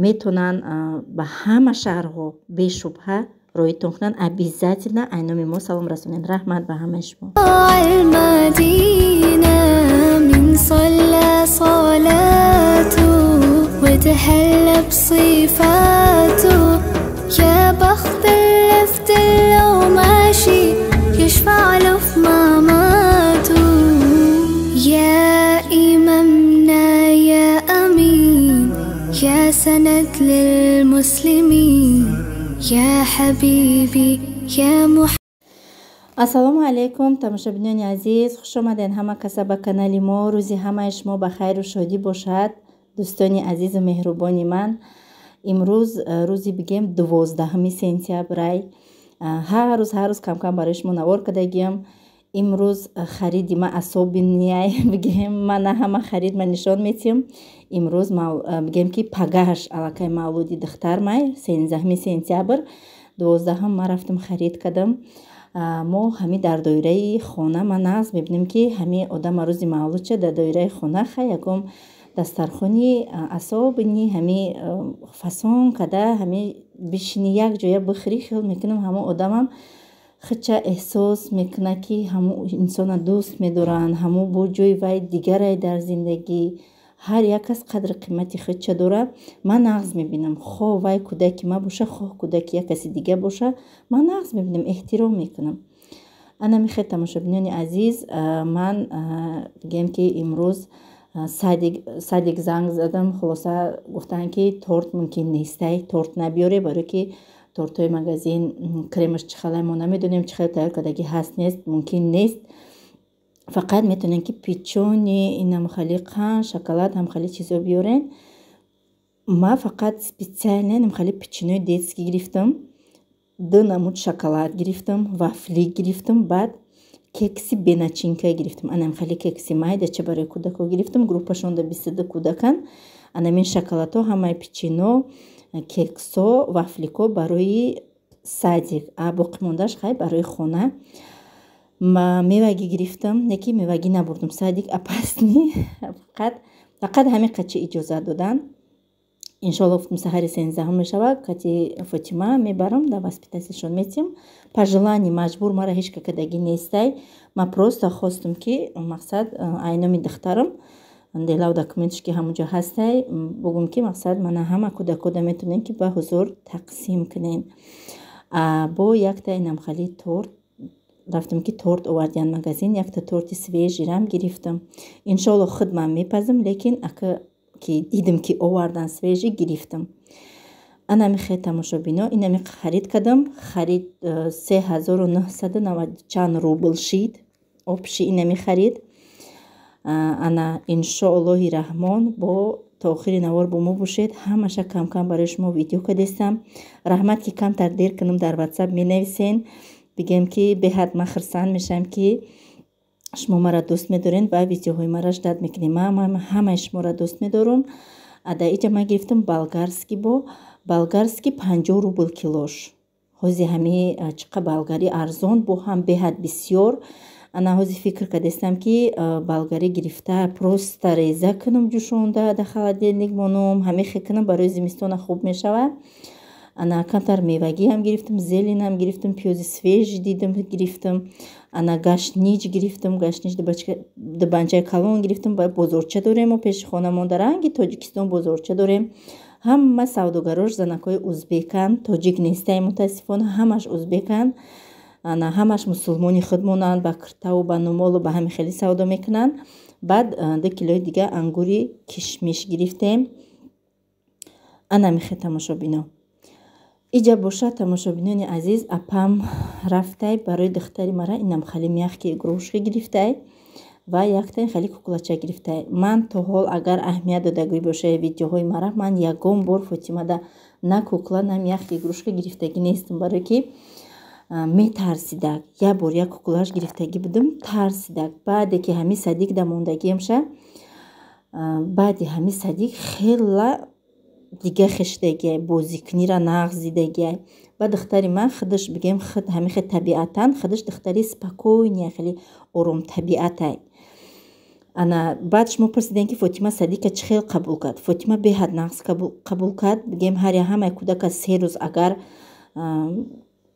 Метавонанд ба ҳама шаҳрҳо бешубҳа роитон кунанд. Обязательно айноми мо салом расонед. Раҳмат ба ҳамаи шумо. يا سند للمسلمين يا حبيبي يا محمد. Ассалому алайкум, тамошобинони азиз, хуш омадед ҳама каса ба канали мо. Рӯзи ҳамаи шумо ба хайру шодӣ бошад, дӯстони азизу меҳрубони ман. Имрӯз рӯзи бигем 12 сентябрай. Ҳар рӯз камкам барои шумо навор кардагиям. Имрӯз хариди ма асобинияй бигем, мана ҳама харид ма нишон метиҳам. Имрӯз бигем ки пагаҳаш аллакай мавлуди духтармай, 13 сентябр. 12 ма рафтам харид кардам. Мо ҳами дар доираи хона ма нағз мебинем ки ҳами одама рӯзи мавлудча дар доираи хона хай ягон дастархони асобини ҳами фасон када ҳами бишини як ҷоя бихӯрӣ, хел мекунам ҳамон одамам хича эҳсос мекунад ки ҳамон инсона дӯст медоранд, ҳамон бо ҷои вай дигарай дар зиндагӣ. Ҳар як кас қадри қимати худша дорад. Ман нағз мебинам, хоҳ вай кӯдаки ма боша, хоҳ кӯдаки як каси дига боша, ман нағз мебинам, эҳтиром мекунам. Ана мехел тамошобинони азиз, ман бигем ки имрӯз садик занг задам, хулоса гуфтанд ки торт мумкин нестай, торт набиёре, барое ки тортҳои магазин кремаш чӣ халай мо намедонем, чӣ хел тайёр кардагӣ ҳаст нест, мумкин нест. Фақат метавонем ки печони, инам хали қанд, шоколад, ҳам хали чизо биёрен. Ма фақат специально инам хали печинои детский гирифтам, 2 намуд шоколад гирифтам, вафли гирифтам, баъд кекси беначинка гирифтам. Анам хали кекси майдача барои кӯдако гирифтам, группашонда 22 кӯдакан. Анамин шоколадҳо, ҳамаи печино, кексо, вафлико барои садик, а боқимондааш хай барои хона. Мевагӣ гирифтам, неки мевагӣ набурдам, садик опасный, фақат ҳамин қачи иҷозат доданд. Иншоалло гуфтам, саҳари 13-ҳум мешавад, кати Фотима мебарам, да воспитательшон метиҳам. По желанию, маҷбур мара ҳеҷ какадагӣ нестай. Ман просто хостум, ки мақсад айноми духтарам делав документш ки ҳамонҷо ҳастай, бугум, ки мақсад мана ҳама кӯдакода метавонем, ки ба ҳузур тақсим кунем. Бо якта инамхали торт рафтем, ки торт овардиян магазин, якта торти свежийрам гирифтам. Иншоалло, худ ман мепазам, лекин ака ки дидам, ки овардан свежий, гирифтам. Анами хе, тамошобино, инами харид кардам. Харид 3990 чанд рубл шид общий инами харид. Ана, иншоаллоҳи раҳмон, бо то охири навор бо мо бошед. Ҳамаша камкам барои шумо видео кардестам. Раҳмат, ки камтар дер кунам, дар ватсап менависен. Бигем, ки беҳад ман хурсанд мешавам, ки шумо маро дӯст медоред ва видеоҳои маро ждать мекунед. Ман ҳамаи шуморо дӯст медорам. Дар иҷа ман гирифтам болгарский, бо болгарский 50 рубл килош. Ҳози ҳами чиқа болгарӣ арзон, бо ҳам беҳад бисёр. Ана ҳози фикр кардестам, ки болгарӣ гирифта, просто реза кунам, ҷӯшонда дар холодильник монум, ҳамихе кунам, барои зимистона хуб мешавад. Ана камтар мевагиам гирифтам, зеленам гирифтам, пиёзи свежий дидам, гирифтам. Ана гашниҷ гирифтам, гашниҷ дубанчаи калон гирифтам. Бозорча дорем мо пеши хонамон, дар ранги Тоҷикистон бозорча дорем. Ҳама савдогарош занакҳои узбеканд, тоҷик нестай, мутаассифона, ҳамаш узбеканд. Ана ҳамаш мусулмони худмонанд, ба киртаву ба нумолу ба ҳами хеле савдо мекунанд. Баъд 2 килои дига ангури кишмиш гирифтем. Ана михе, тамошобино. Иҷа бошад, тамошобинони азиз, апам рафтай, барои духтари мара инам хали мягкий игрушка гирифтай ва якта хали куклача гирифтай. Ман то ҳол, агар аҳамият додагӣ бошад видеоҳои мара, ман ягон бор Фотимада на кукла, на мягкий игрушка гирифтагӣ нестам, барое ки метарсидак. Як бор як куклаш гирифтагӣ будам, тарсидак. Баъде ки ҳами садик да мондагиамша, баъди ҳами садик хела дига хешидагиай, бозикунира нағз дидагиай. Ба духтари ман худаш, бигем, худ ҳамихе табиатан худаш духтари спокойный, хеле оромтабиатай. Ана баъд шумо пурсидем, ки Фотима садика чӣ хел қабул кард. Фотима беҳад нағз қабул кард. Бигем, ҳар ҳамаи кӯдака 3 рӯз агар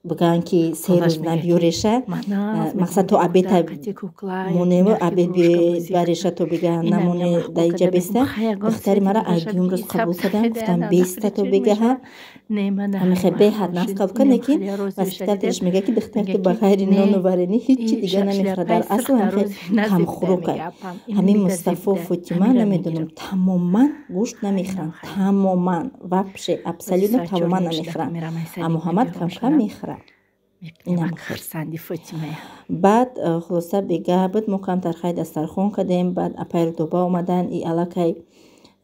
бигӯянд, ки 3 рӯз набиёреша, мақсад то обеда моневу обед бареша, то бега намоне, дар иҷа беста. Духтари мара айдуюм рӯз қабул кардам, гуфтам, беста то бегаҳа. Ҳамихе беҳад нағз қабул кард, лекин воспитателш мегӯяд, ки духтар ту ба ғайри нону варенӣ ҳеҷ чи дига намехӯрад. Дар асл ҳамихе камхӯрокай. Ҳамин Мустафо, Фотима, намедонам, тамоман гӯшт намехӯранд, тамоман, вообще абсолютно тамоман намехӯранд, а Муҳаммад камкам мехӯрад. Баъд хулоса, бегаҳ буд, мо камтар хай дастархон кардем. Баъд апай Рудоба омадан. И аллакай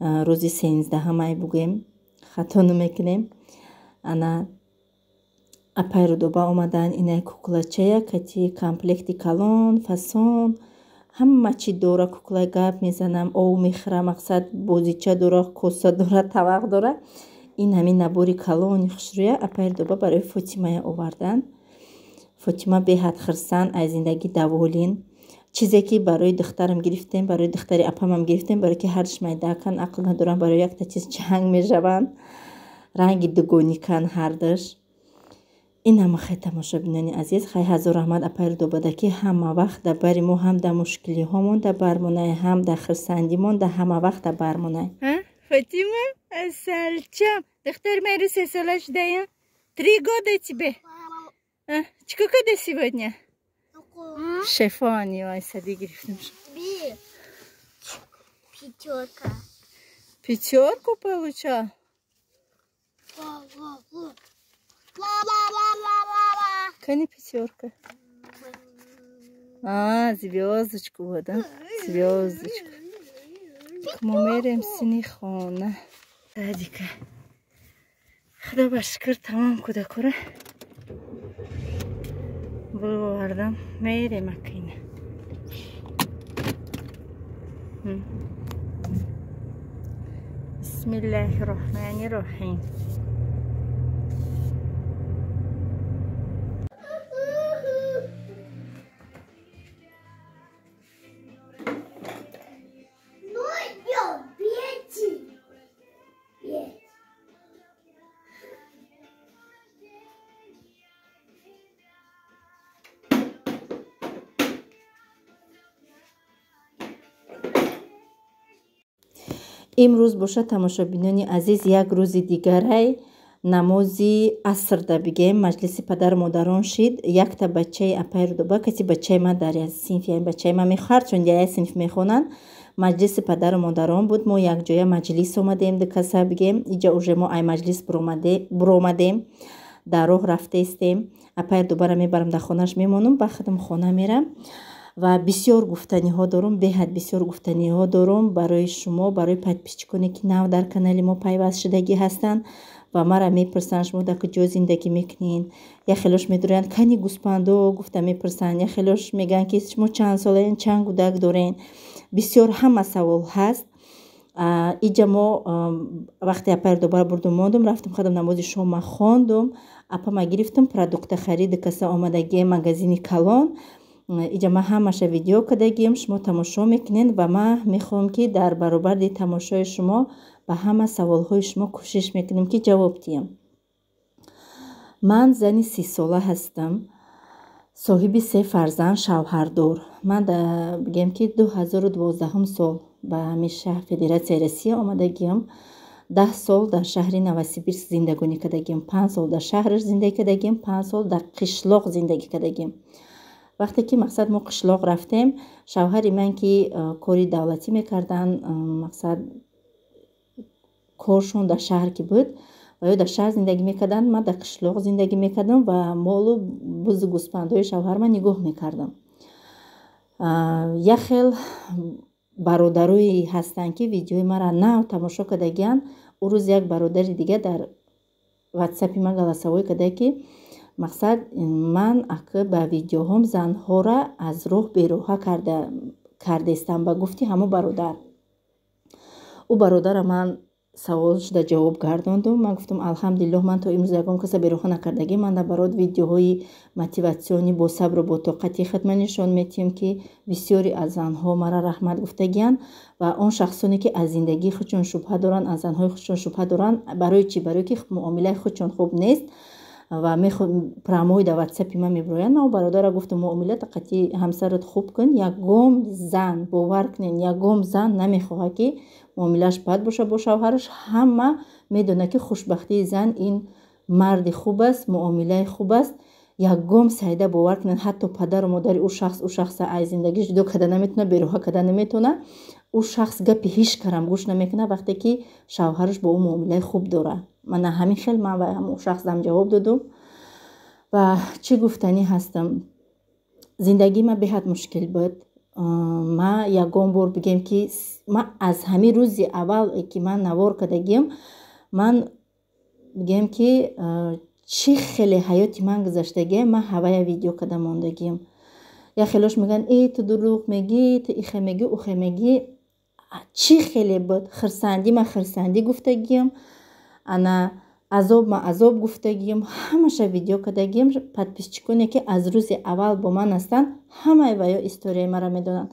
рӯзи 13-ҳамай бугӯем, хато намекунем. Ана апай Рудоба омадан, инай куклачая кати комплекти калон фасон, ҳама чӣ дора. Кукла гап мезанам, ов мехӯра, мақсад бозича дора, коса дора, тавақ дора. Ин ҳамин набори калони хушрӯя апай Рудоба барои Фотимая овардан. Фотима беҳад хирсанд, аз зиндагӣ даволин. Чизе ки барои духтарам гирифтем, барои духтари апамам гирифтем, барое ки ҳардуш майдаакан, ақл надоранд, барои якта чиз ҷанг мешаванд, ранги дугоникан ҳардуш. Ин ҳама хай, тамошобинони азиз. Хай, ҳазор раҳмат апай Рудобада, ки ҳама вақт дар бари мо, ҳам дар мушкилиҳомон дар бармонай, ҳам дар хирсандимон, дар ҳама вақт дар бармонай. Фатима, асалчам, духтари ман 3 сола шудаям. 3 года тебе. Чӣ када сегодня? Шефони вай сади гирифтам. Пятерка. Пятерку получал? Кани пятерка? А, звездочку, вот, да? Звездочку. Мо мерем сини хона. Садика. Худо ба шукр, тамом кӯдакора бовардам, мерем акина. Бисмиллаҳи роҳмани роҳим. Ну, идем, пять. Пять. Имрӯз бошад, тамошобинони азиз, як рӯзи дигарай, намози асрда бигем, маҷлиси падару модарон шид. Якта бачаи апаи Рудоба, каси бачаи ман дар синфи бачаи ман ҳарчанд як синф мехонанд. Маҷлиси падару модарон буд, мо якҷоя маҷлис омадем, дукаса бигем. Иҷа уже мо ай маҷлис буромадем, дар роҳ рафтаистем. Апаи Рудобаро мебарам, дар хонааш мемонам, ба худам хона мерам. Ва бисёр гуфтаниҳо дорум, беҳад бисёр гуфтаниҳо дорум барои шумо, барои подписчиконе, ки нав дар канали мо пайваст шудагӣ ҳастанд ва мара мепурсанд: «Шумо дар куҷо зиндагӣ мекунед?» Як хелош медуранд, кани гӯспандо гуфта мепурсанд, як хелош мегӯянд, ки шумо чанд солаен, чанд кӯдак дорен. Бисёр ҳама савол ҳаст. Иҷа мо вақте апаи Рудобаро бурдум, мондум, рафтам худам, намози шома хондум, апама гирифтам, продукта хариду каса омадагием, магазини калон. Иҷа ман ҳамаша видео кардагием, шумо тамошо мекунед ва ман мехоҳам, ки дар баробари тамошои шумо ба ҳама саволҳои шумо кӯшиш мекунем, ки ҷавоб диҳам. Ман зани 30-сола ҳастам, соҳиби се фарзанд, шавҳардор. Ман бигем, ки 2012-ум сол ба ҳамин шаҳр, Федератсияи Россия, омадагиам. 10 сол дар шаҳри Новосибирск зиндагонӣ кардагием, 5 сол дар шаҳраш зиндагӣ кардагием, 5 сол дар қишлоқ зиндагӣ кардагием. Вақте ки, мақсад, мо қишлоқ рафтем, шавҳари ман, ки кори давлатӣ мекарданд, мақсад, коршон дар шаҳр ки буд ва ё дар шаҳр зиндагӣ мекарданд, ман дар қишлоқ зиндагӣ мекардам ва молу бузу гӯспандҳои шавҳарма нигоҳ мекардам. Як хел бародарое ҳастанд, ки видеои маро нав тамошо кардагианд. Ӯ рӯз як бародари дига дар ватсапи ман голосовой карда, ки мақсад, ман ака ба видеоҳом занҳоро аз роҳ бероҳа кардестам, ба гуфти ҳамон бародар. Ӯ бародара ман савол шуда ҷавоб гардондум. Ман гуфтам: «Алҳамдулиллоҳ, ман то имрӯз ягон каса бероҳа накардагим. Ман наоборот видеоҳои мотиватсионӣ бо сабру бо тоқати худма нишон медиҳем, ки бисёре аз занҳо мара раҳмат гуфтагиянд. Ва он шахсоне, ки аз зиндагии худшон шубҳа доранд, аз занҳои худшон шубҳа доранд, барои чӣ? Барое ки муомилаи худшон хуб нест ва прямой дар ватсапи ман мебироянд.» Ман бародара гуфтам: «Муомилата қатъи ҳамсарат хуб кун. Ягон зан, бовар кунед, ягон зан намехоҳад, ки муомилааш бад бошад бо шавҳараш. Ҳама медонад, ки хушбахтии зан ин марди хуб аст, муомилаи хуб аст. Ягон сайда, бовар кунед, ҳатто падару модари ӯ шахс ӯ шахса аз зиндагӣ ҷудо карда наметавонад, бероҳа карда наметавонад. Ӯ шахс гапи ҳеҷ карам гӯш намекунад, вақте ки шавҳараш бо ӯ муомилаи хуб дорад.» Мана ҳамин хел ман ба ҳамон шахсам ҷавоб додум. Ва чӣ гуфтанӣ ҳастам? Зиндагии ман беҳад мушкил буд. Ман ягон бор, бигем, ки ман аз ҳамин рӯзи аввал, ки ман навор кардагиам, ман бигем, ки чӣ хеле ҳаёти ман гузаштагиам, ман ҳавая видео карда мондагиам. Як хелош мегӯянд: «Э, ту дурӯғ мегӣ, ту ихе мегӣ, ухе мегӣ.» Чӣ хеле буд хирсандӣ, ман хирсандӣ гуфтагиам, ана азоб, ман азоб гуфтагиам, ҳамаша видео кардагиам. Подписчиконе, ки аз рӯзи аввал бо ман ҳастанд, ҳамаи ваё историяи маро медонанд.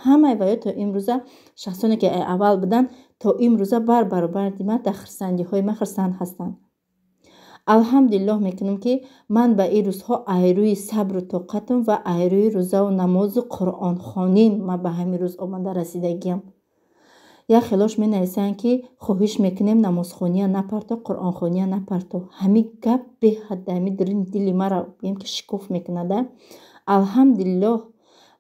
Ҳамаи ваё то имрӯза, шахсоне, ки аввал буданд, то имрӯза бар баробари ман дар хирсандиҳои ман хирсанд ҳастанд. Алҳамдулиллоҳ мекунам, ки ман ба ин рӯзҳо айрӯи сабру тоқатам ва айрӯи рӯзаву намозу қуръонхоним ман ба ҳамин рӯз омада расидагиам. Як хелош менависанд, ки хоҳиш мекунем, намозхония напарто, қуръонхония напарто. Ҳамин гап беҳад ҳами дили маро, бигем, ки шикоф мекунада. Алҳамдулиллоҳ,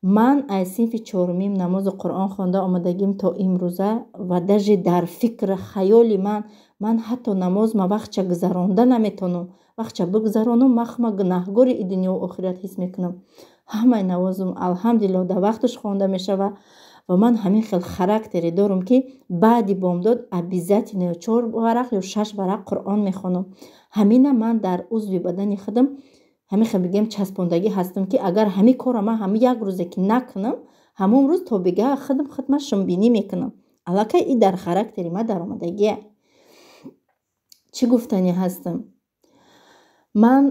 ман аз синфи чорумим намозу қуръон хонда омадагим то имрӯза. Ва даже дар фикри хаёли ман, ман ҳатто намоз ма вақтча гузаронда наметавонам. Вақтча бигузаронам, ман хума гунаҳгори и дунёву охират ҳис мекунам. Ҳамаи намозум, алҳамдулиллоҳ, дар вақташ хонда мешавад. Ва ман ҳамин хел характере дорам, ки баъди бомдод обязательно ё чор варақ, ё шаш варақ қуръон мехонам. Ҳамина ман дар узви бадани худам ҳамин хел, бигем, часпондагӣ ҳастам, ки агар ҳамин корро ман ҳамин як рӯзе ки накунам, ҳамон рӯз то бегаҳ худам худма шумбинӣ мекунам. Аллакай и дар характери ман даромадагия. Чӣ гуфтанӣ ҳастам? Ман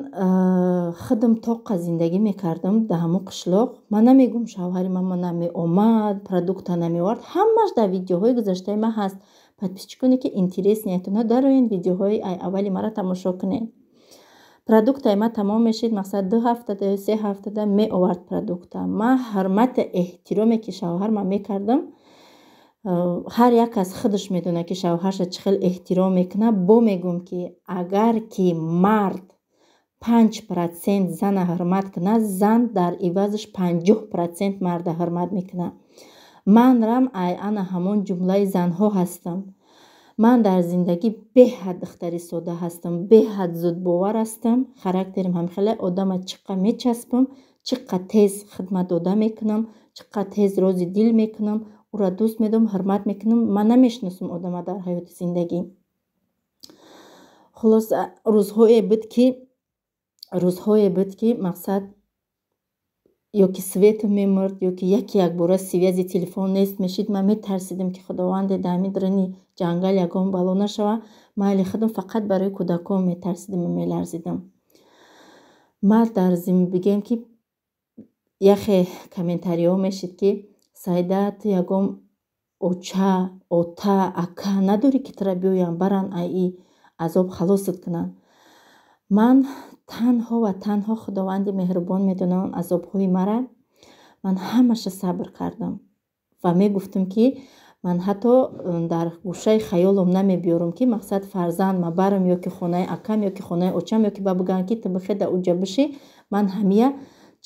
худам тоқа зиндагӣ мекардам дар ҳамон қишлоқ. Ман намегӯм, шавҳари ман намеомад, продукта намеовард. Ҳамаш дар видеоҳои гузаштаи ман ҳаст. Подписчиконе, ки интересныйтона, дароен, видеоҳои аввали маро тамошо кунед. Продуктаи ман тамом мешид, мақсад, 2 ҳафтада ё 3 ҳафтада меовард продукта. Ман ҳурмати эҳтироме, ки шавҳарма мекардам. Ҳар як кас худаш медонад, ки шавҳарша чӣ хел эҳтиром мекунад. Бо мегӯм, ки агар ки мард 5% зана ҳурмат кунад, зан дар ивазаш 50% марда ҳурмат мекунад. Ман рам ай ана ҳамон ҷумлаи занҳо ҳастам. Ман дар зиндагӣ беҳад духтари сода ҳастам, беҳад зудбовар ҳастам. Характерим ҳам хеле одама чӣ қа мечаспам, чӣ қа тез хидмат дода мекунам, чӣ қа тез рози дил мекунам, ӯро дӯст медорам, ҳурмат мекунам. Ман намешиносам одама дар ҳаёти зиндагӣ. Хулоса, рӯзҳое буд, ки мақсад, ё ки свету мемурд, ё ки яке якбора связи телефон нест мешид. Ман метарсидам, ки Худованде, дар ҳамин даруни ҷангал ягон бало нашава. Майли худам, фақат барои кӯдакон метарсидаму меларзидам. Ман дар зим бигем, ки яхе комментариҳо мешид, ки Саида, ту ягон оча, ота, ака надорӣ, ки тура биёянд баранд, ай азоб халосат кунанд? Ман танҳо ва танҳо Худованди меҳрубон медонам азобҳои мара. Ман ҳамаша сабр кардам ва мегуфтам, ки ман ҳатто дар гӯшаи хаёлам намебиёрам, ки мақсад, фарзанд ма барам ё ки хонаи акам, ё ки хонаи очам, ё ки ба бигӯянд, ки ту бихе да уҷа бишӣ. Ман ҳамия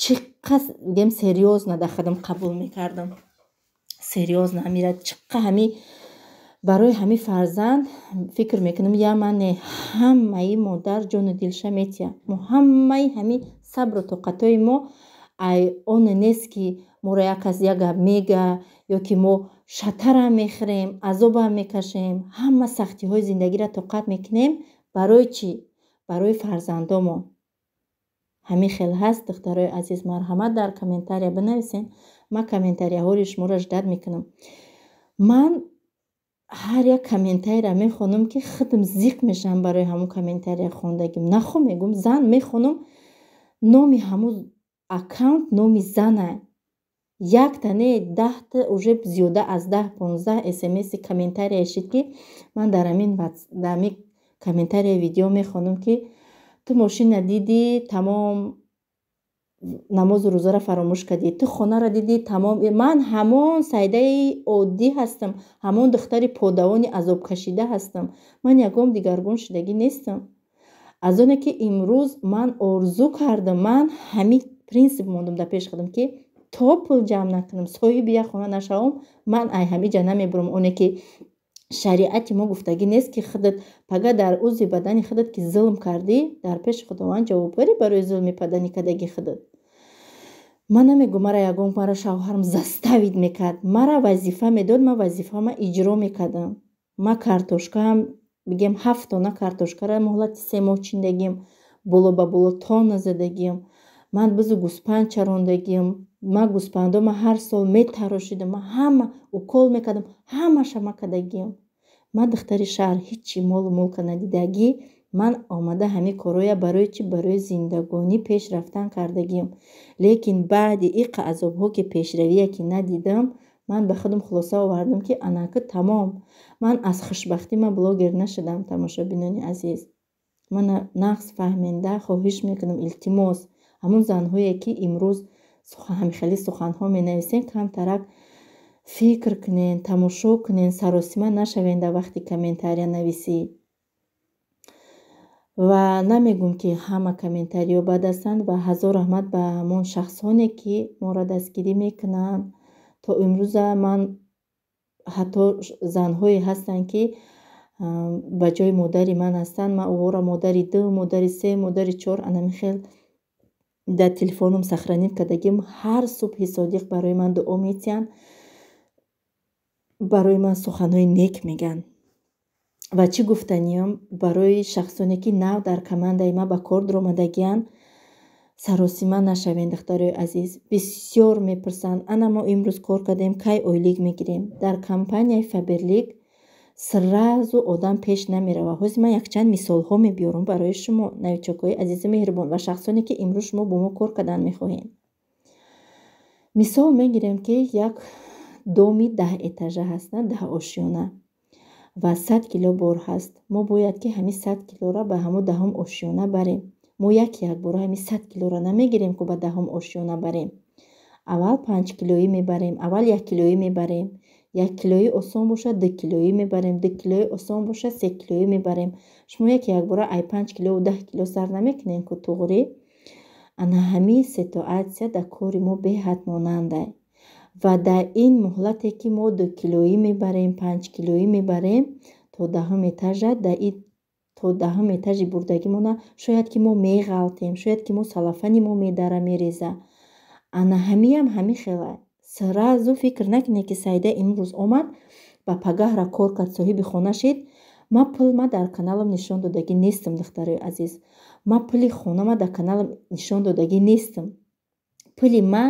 чӣ қас гем серьёзно дар худам қабул мекардам, серьёзно ҳамира чӣ қа ҳами барои ҳами фарзанд фикр мекунам. Я ман не, ҳамаи модар ҷону дилша метия. Мо ҳамаи ҳами сабру тоқатҳои мо ай оне нест, ки моро як кас як гап мега, ё ки мо шатарам мехӯрем, азобам мекашем, ҳама сахтиҳои зиндагиро тоқат мекунем. Барои чӣ? Барои фарзандомон. Ҳамин хел ҳаст, духтарои азиз. Марҳамат, дар комментария бинависен, ман комментарияҳои шуморо ждать мекунам. Ман ҳар як комментарийро мехонам, ки худам зиқ мешавам барои ҳамун комментария хондагим. Нахо мегӯм, зан мехонам, номи ҳамун аккаунт номи зана, якта не, 10та, уже зиёда аз 10, 15 смси комментария шид, ки ман дар ҳамин комментарияи видео мехонам, ки ту мошина дидӣ, тамом, намозу рӯзаро фаромӯш кардӣ, ту хонаро дидӣ, тамом. Ман ҳамон Саидаи оддӣ ҳастам, ҳамон духтари подавони азобкашида ҳастам. Ман ягон дигаргун шудагӣ нестам. Аз оне ки имрӯз ман орзу кардам, ман ҳамин принсип мондам дар пеши худам, ки то пул ҷамъ накунам, соҳиби як хона нашавам, ман ай ҳамиҷа намебурам. Оне ки шариати мо гуфтагӣ нест, ки худат пага дар узви бадани худат ки зулм кардӣ, дар пеши Худованд ҷавобгарӣ барои зулми бадани кардагии худат. Ман намегӯм, мара ягон, мара шавҳарам заставить мекард. Мара вазифа медод, ман вазифаама иҷро мекардам. Ман картошкаам, бигем, 7 тонна картошкара муҳлати 3 моҳ чиндагиам, боло ба боло тонна задагиам. Ман бизу гӯспанд чарондагиам, ман гӯспандома ҳар сол метарошидам, ман ҳама укол мекардам, ҳамаша ма кардагиам. Ман духтари шаҳр, ҳичи молу мулка надидагӣ. Ман омада ҳамин корҳоя барои чӣ? Барои зиндагонӣ пеш рафтан кардагиам. Лекин баъди иқа азобҳо, ки пешравие ки надидам, ман ба худам хулоса овардам, ки анаки тамом, ман аз хушбахтӣ ман блогер нашудам. Тамошобинони азиз, мана нағз фаҳменда, хоҳиш мекунам, илтимос, ҳамон занҳое ки имрӯз ҳамихели суханҳо менависен, камтарак фикр кунен, тамошо кунен, саросима нашавен дар вақти комментария нависӣ. Ва намегӯм, ки ҳама комментариҳо бад ҳастанд. Ва ҳазор раҳмат ба ҳамон шахсоне, ки моро дастгирӣ мекунанд то имрӯза. Ман ҳатто занҳое ҳастанд, ки ба ҷои модари ман ҳастанд, ман онҳоро модари ду, модари се, модари чор, анами хел дар телефоном сохранить кардагим. Ҳар субҳи содиқ барои ман дуо метиҳанд, барои ман суханҳои нек мегӯянд. Ва чӣ гуфтаниям барои шахсоне, ки нав дар командаи ман ба кор дуромадагиянд: саросима нашавед, духтарои азиз. Бисёр мепурсанд: ана мо имрӯз кор кардем, кай ойлик мегирем? Дар компанияи Фаберлик сразу одам пеш намеравад. Ҳозир ман якчанд мисолҳо мебиёрам барои шумо, новичокҳои азизу меҳрубон ва шахсоне, ки имрӯз шумо бо мо кор кардан мехоҳед. Мисол мегирем, ки як доми 10 этажа ҳаст, 10 ошёна ва 100 кило бор ҳаст. Мо бояд ки ҳамин 100 килоро ба ҳамон 10-ум ошёна барем. Мо як якбора ҳамин 100 килоро намегирем, ку ба 10-ум ошёна барем. Аввал 5 килоӣ мебарем, аввал 1 килоӣ мебарем. 1 килои осон бошад, 2 килоӣ мебарем, 2 килои осон бошад, 3 килоӣ мебарем. Шумо яке якбора ай 5 килову 10 кило сар намекунем ку, туғрӣ. Ана ҳамин ситуатсия дар кори мо беҳад монандай. Ва дар ин муҳлате, ки мо 2 килоӣ мебарем, 5 килоӣ мебарем, то 10-ум этажа, дар то 10-ум этажи бурдагимона шояд ки мо меғалтем, шояд ки мо салафани мо медара мереза. Ана ҳамиам ҳамин хела. Сразу фикр накунед, ки Саида имрӯз омад, ба пагаҳра кор кард, соҳиби хона шид. Ма пул ма дар каналам нишон додагӣ нестам, духтарои азиз. Ма пули хонама дар каналам нишон додагӣ нестам. Пули ма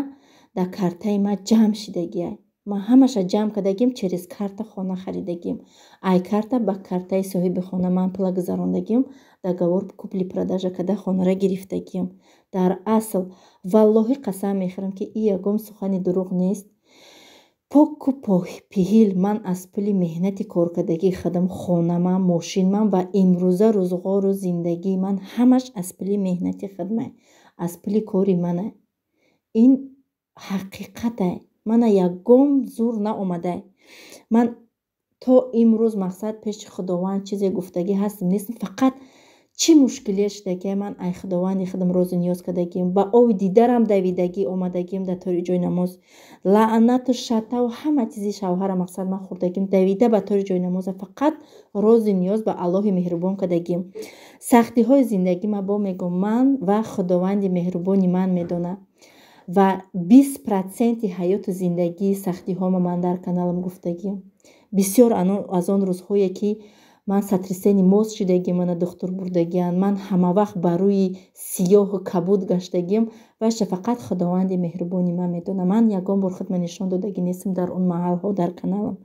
дар картаи ма ҷамъ шидагиай. Ма ҳамаша ҷамъ кардагим, через карта хона харидагим. Ай карта ба картаи соҳиби хона ман пула гузарондагим, договор купли-продажа карда хонара гирифтагим. Дар асл, валлоҳӣ қасам мехӯрам, ки и ягон сухани дурӯғ нест. Поку пиҳил ман аз пули меҳнати коркардагии худам хонамам, мошинмам ва имрӯза рӯзғору зиндагии ман ҳамаш аз пули меҳнати худмай, аз пули кори мана. Ин ҳақиқатай. Мана ягон зур наомадай. Ман то имрӯз мақсад пеши Худованд чизе гуфтагӣ ҳастам нестам, фақат чӣ мушкилие шудагия, ман ай Худованди худам розу ниёз кардагием, ба ови дидарам давидагӣ омадагием дар тори ҷои намоз, лаънату шатаву ҳама чизи шавҳара мақсад ман хӯрдагим, давида ба тори ҷои намоза фақат розу ниёз ба Аллоҳи меҳрубон кардагием. Сахтиҳои зиндагӣ ма бо мегӯм, ман ва Худованди меҳрубони ман медонам. Ва 20% ҳаёту зиндагии сахтиҳома ман дар каналам гуфтагием. Бисёр аз он рӯзҳое, ки ман сотрясение мозг шудагием, мана духтур бурдагиянд, ман ҳамавақт ба рӯи сиёҳу кабуд гаштагием, вайша фақат Худованди меҳрубони ман медонад. Ман ягон бор худма нишон додагӣ нестам дар он маҳалҳо дар каналам.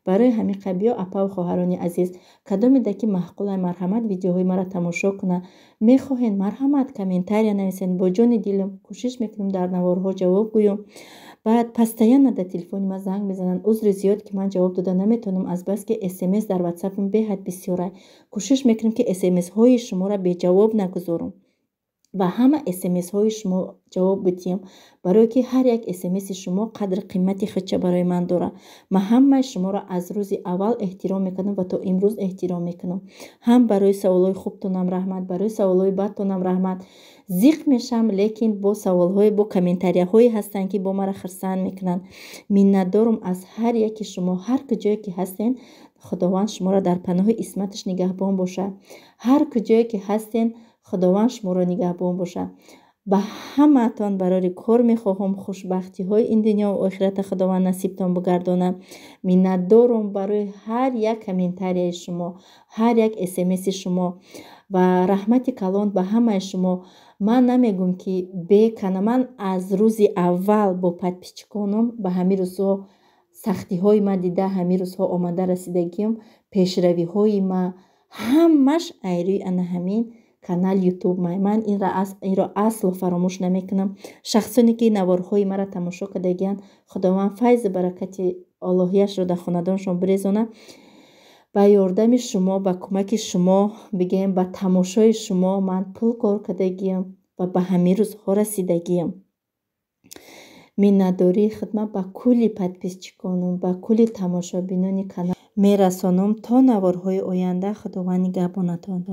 Барои ҳамин қабиё, апаву хоҳарони азиз, кадомеда ки маъқулай, марҳамат, видеоҳои маро тамошо кунад. Мехоҳед, марҳамат, комментария нависед, бо ҷони дилам кӯшиш мекунам дар наворҳо ҷавоб гӯям. Баъд постоянно дар телефони ман занг мезананд. Узри зиёд, ки ман ҷавоб дода наметавонам, азбаски смс дар ватсапам беҳад бисёрай. Кӯшиш мекунам, ки смсҳои шуморо беҷавоб нагузорам. Ба ҳама смсҳои шумо ҷавоб бидиҳам, барое ки ҳар як смси шумо қадри қимати худша барои ман дорад. Ман ҳамаи шуморо аз рӯзи аввал эҳтиром мекардам ва то имрӯз эҳтиром мекунам. Ҳам барои саволҳои хубтонам раҳмат, барои саволҳои бадтонам раҳмат. Зиқ мешам, лекин бо саволҳое, бо комментарияҳое ҳастанд, ки бо мара хурсанд мекунанд. Миннатдорам аз ҳар яки шумо, ҳар куҷое ки ҳастен, Худованд шуморо дар паноҳи исматаш нигаҳбон бошад. Ҳар куҷое ки ҳастен, Худованд шуморо нигаҳбон бошад. Ба ҳамаатон барори кор мехоҳам, хушбахтиҳои ин дунёву охирата Худованд насибтон бигардонад. Миннатдорам барои ҳар як комментарияи шумо, ҳар як смси шумо ва раҳмати калон ба ҳамаи шумо. Ман намегӯм, ки бекана, ман аз рӯзи аввал бо подписчиконам ба ҳамин рӯзҳо сахтиҳои ман дида, ҳамин рӯзҳо омада расидагиам, пешравиҳои ма ҳамаш айрӯи ана ҳамин канал ютуб май. Ман инро асло фаромӯш намекунам. Шахсоне ки наворҳои маро тамошо кардагиянд, Худованд файзу баракати Аллоҳияшро дар хонадоншон бирезонад. Ба ёрдами шумо, ба кӯмаки шумо, бигӯем, ба тамошои шумо ман пул кор кардагиям ва ба ҳамин рӯзҳо расидагиям. Миннатдории хидмат ба кулли подписчиконам, ба кулли тамошобинони канал мерасонам. То наворҳои оянда Худованд нигаҳбонатон.